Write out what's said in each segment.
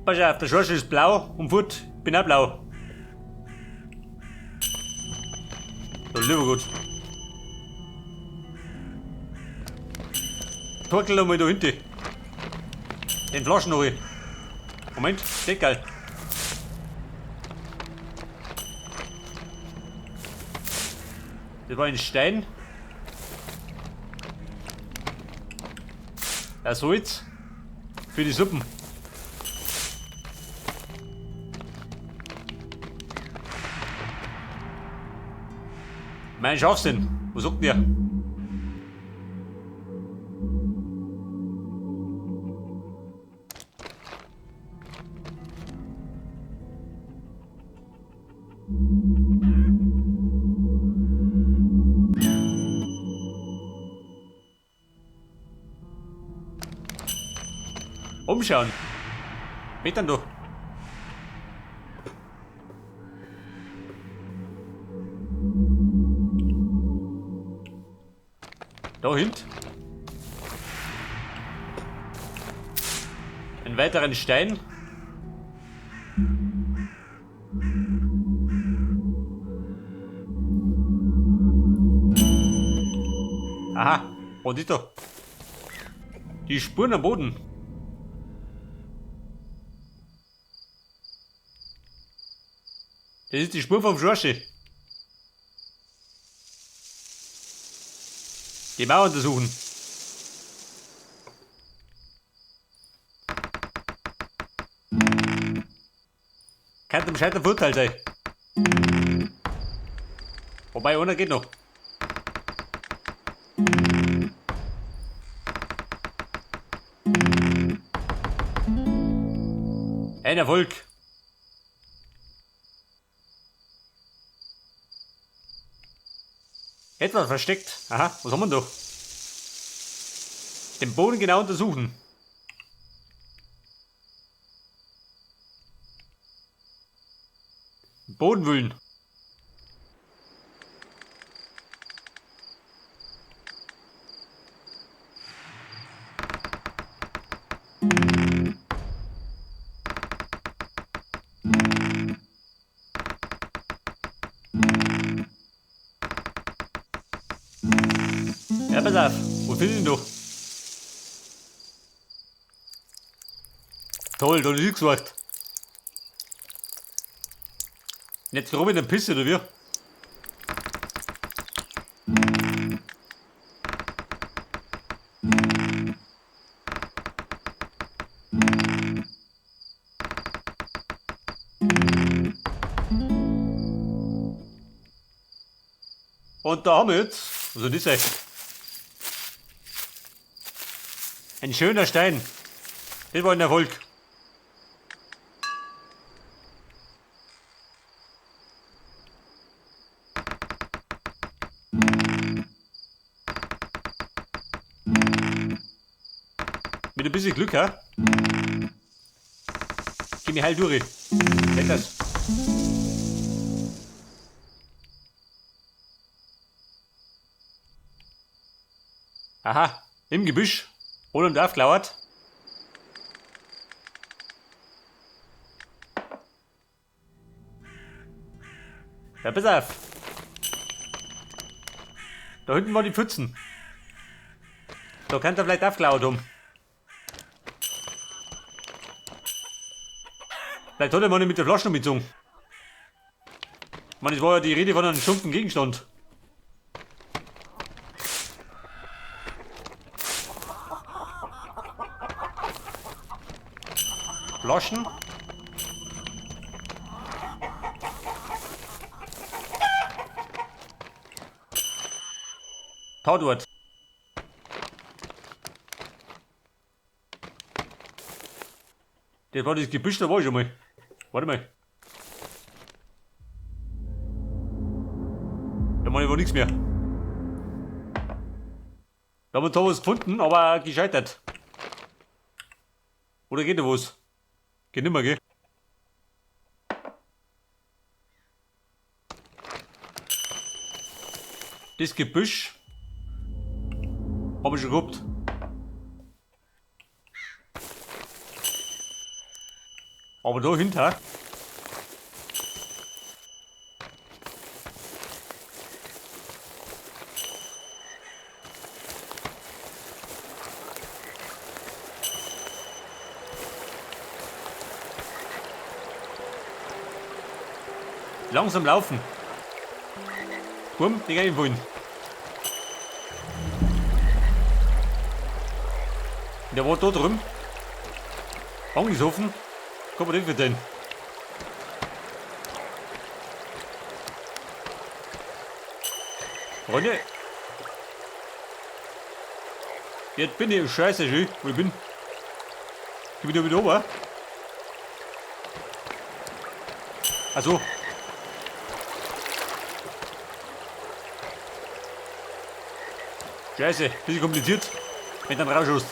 Pass auf, der Schorsch ist blau und fort. Bin auch blau. So, lieber Gott. Torkel mal da hinten. Den Flaschen noch. Moment, Deckel. Das war ein Stein. Das Holz für die Suppen. Mein Scharfsinn, was sagt ihr? Umschauen. Mit dann du. Da hinten. Einen weiteren Stein. Aha, was ist da? Die Spuren am Boden. Das ist die Spur vom Schorschi. Die Mauer untersuchen. Kann dem scheiter Vorteil sein. Wobei, einer geht noch. Ein Erfolg. Etwas versteckt. Aha, was haben wir denn da? Den Boden genau untersuchen. Boden wühlen. Ja, pass auf. Wo findest du denn da? Toll, da hab ich gesucht. Jetzt rum in der Pisse, oder wie? Und da haben wir jetzt, also das ist ein schöner Stein. Das war ein Erfolg. Mit ein bisschen Glück, hä? Geh mir heil durch. Seht das? Aha, im Gebüsch. Hol und aufgelauert. Ja, pass auf. Da hinten waren die Pfützen. Da kann er vielleicht aufgelauert haben. Vielleicht hat er mal nicht mit der Flasche noch mitgezogen. Ich meine, es war ja die Rede von einem stumpfen Gegenstand. Flaschen. Tatort. Das war das Gebüsch, da war ich schon mal. Warte mal. Da mach ich wohl nichts mehr. Da haben wir zwar was gefunden, aber gescheitert. Oder geht da was? Geht nimmer, gell? Das Gebüsch hab ich schon gehabt. Aber da hinter. Langsam laufen. Komm, die gehen wollen. Der war da drüben. Angesoffen. Kann man den verdienen. Freunde. Jetzt bin ich scheiße schön, wo ich bin. Ich bin da wieder oben. Also. Scheiße, bisschen kompliziert, wenn du dann rausschaust.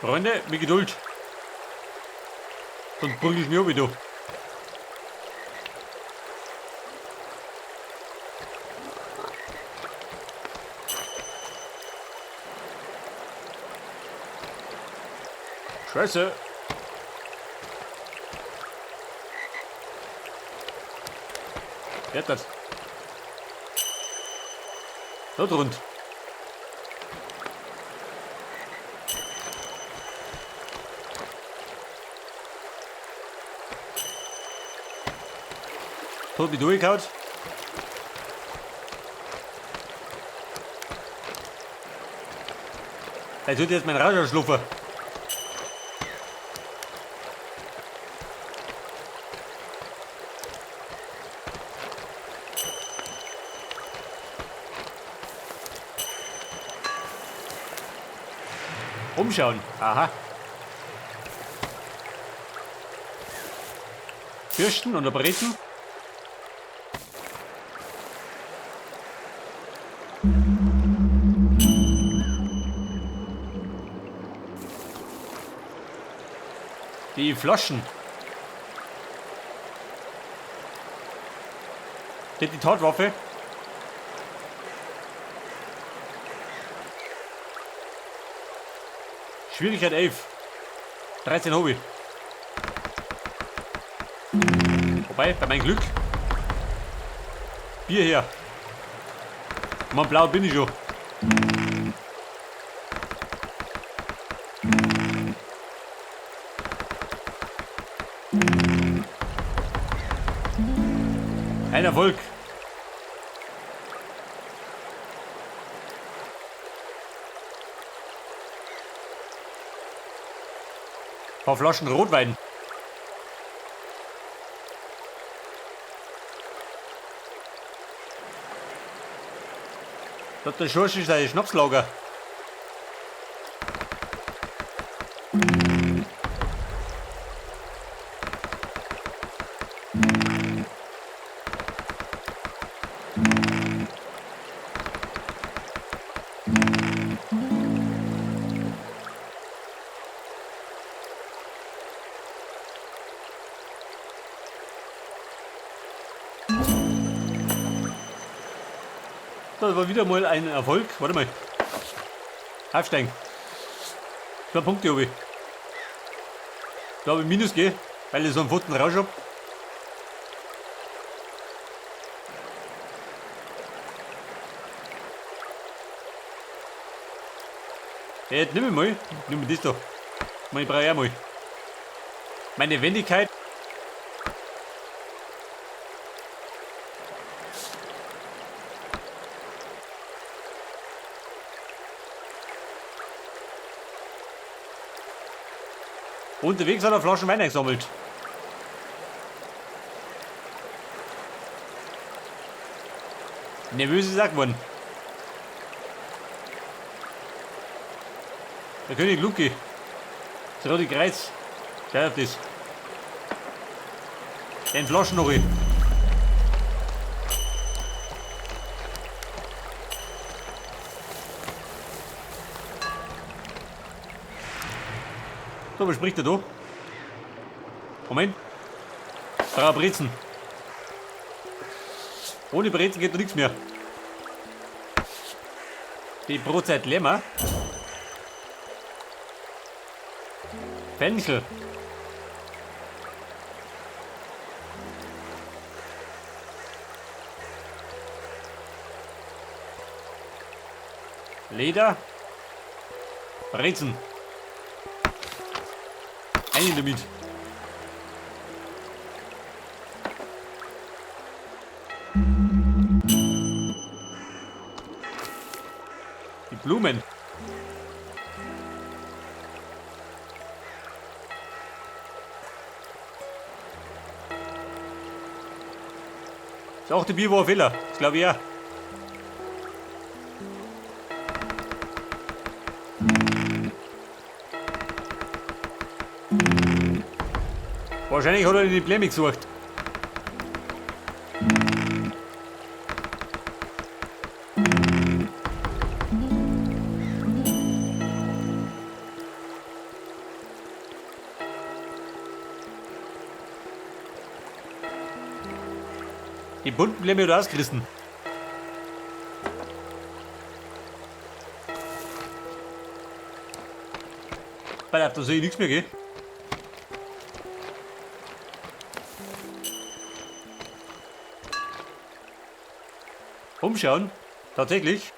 Freunde, mit Geduld. Sonst prügel ich mich auch wieder. Scheiße. Wer hat das? Da drunter. Tot mich durchgehauen. Jetzt wird jetzt mein Rausch schlupfen. Umschauen. Aha. Bürsten und Brezen. Die Flaschen. Die Tatwaffe. Schwierigkeit 11. 13 Hobby. Wobei, bei meinem Glück. Bier her. Mann, blau bin ich schon. Ein Erfolg. Ein paar Flaschen Rotwein. Da hat der Schorsch seine Schnapslager. Das war wieder mal ein Erfolg. Warte mal. Aufsteigen. 2 Punkte habe ich. Da habe ich Minus gegeben, weil ich so einen Pfoten raus hab. Jetzt nimm ich mal. Nimm das da. Ich brauche auch mal. Meine Wendigkeit. Unterwegs hat er Flaschen Wein eingesammelt. Nervös ist er geworden. Der König Luki. Das rote Kreuz. Schau auf das. Den Flaschen noch. So, was spricht er da? Moment. 3 Brezen. Ohne Brezen geht da nichts mehr. Die Brotzeit Lämmer. Fenchel. Leder. Brezen. Einen damit. Die Blumen. Ist auch die Biber Fehler. Das glaube ich ja. Wahrscheinlich hat er die Blämme gesucht. Die bunten Blämme hat er ausgerissen. Weil da sehe ich nichts mehr, gell? Umschauen, tatsächlich.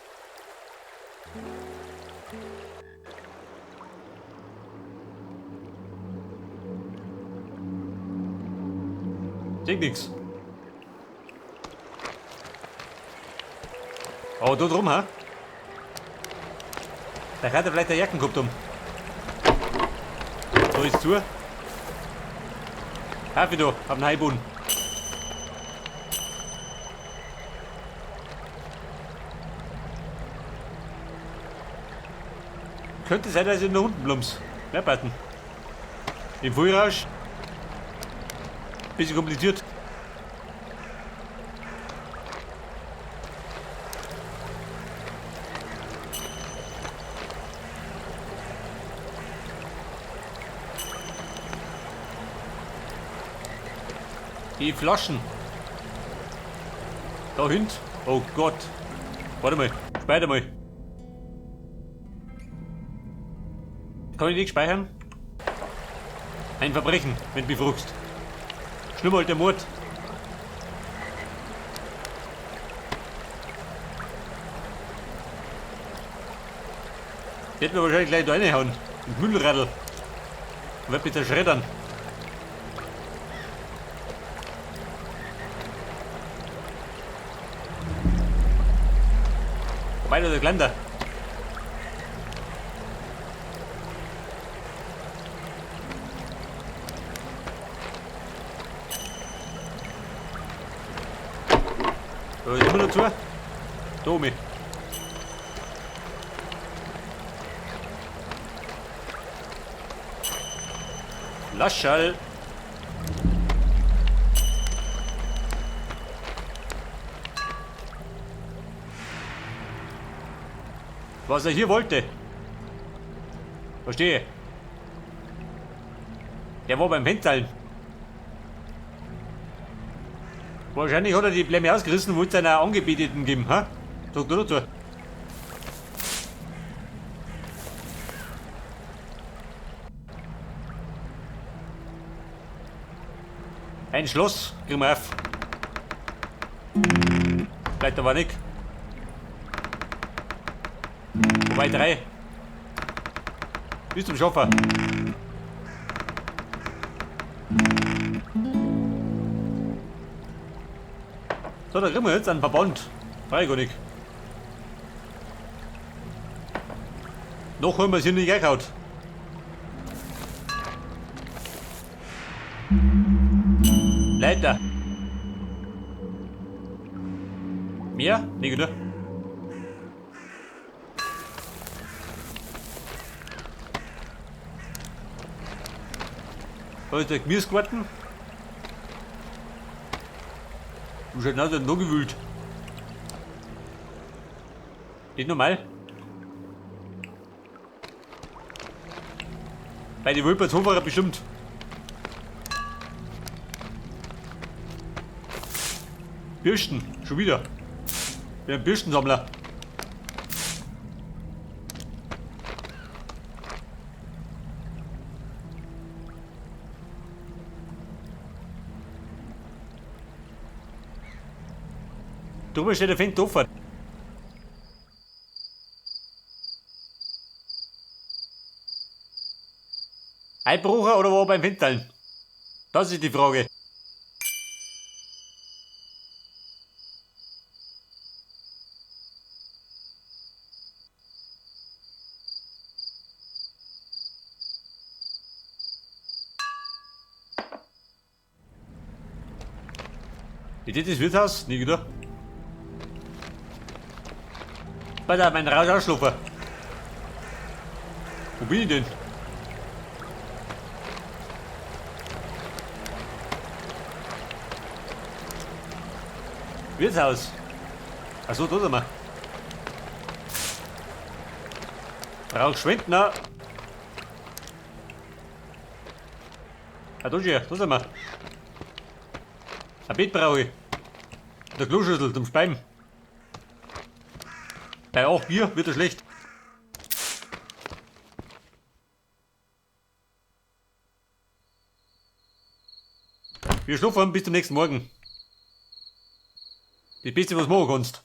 Sehe nix. Aber da drum, ha? Da hat er vielleicht der Jacken gehabt um. So ist zu. Kaffee da, auf dem Heilboden. Könnte sein, dass ich nach unten plumps. Mehr Button. Im Vollrausch. Bisschen kompliziert. Die Flaschen. Da hinten. Oh Gott. Warte mal. Speicher mal. Kann ich nicht speichern? Ein Verbrechen, wenn du mich fragst. Schlimmer als der Mord. Die hätten wir wahrscheinlich gleich da reinhauen. Im Müllradl. Und wird mich zerschreddern. Weiter der Geländer. Da ist immer noch zu. Da oben. Laschall. Was er hier wollte. Verstehe. Der war beim Händler. Wahrscheinlich hat er die Blämme ausgerissen, wollte seiner Angebeteten geben, ha? Sag du dazu. Ein Schloss kriegen wir auf. Bleibt aber nicht. Wobei 3. Bis zum Schaffer. So, da kriegen wir jetzt einen Verband. Freigonig. Noch haben wir es hier nicht reingehauen. Leiter. Mehr? Nicht, oder? Da ist der Gemüsegarten. Du schaut aus, noch gewühlt. Nicht normal. Bei den Wölpertshoferer bestimmt. Bürsten, schon wieder. Ich bin ein Bürstensammler. Drüber steht der Fenster offen. Einbrucher oder war beim Fenstern? Das ist die Frage. Ist das das Wirtshaus? Nicht, oder? Pass auf, mein Rausch ausschlafen. Wo bin ich denn? Wirtshaus. Achso, da sind wir. Rauch Schwendner. Ah, da schon, da sind wir. Ein Bett brauche ich. Der Kloschüssel zum Speien. Bei 8 Bier wird er schlecht. Wir schlafen bis zum nächsten Morgen. Das Beste, was du machen kannst.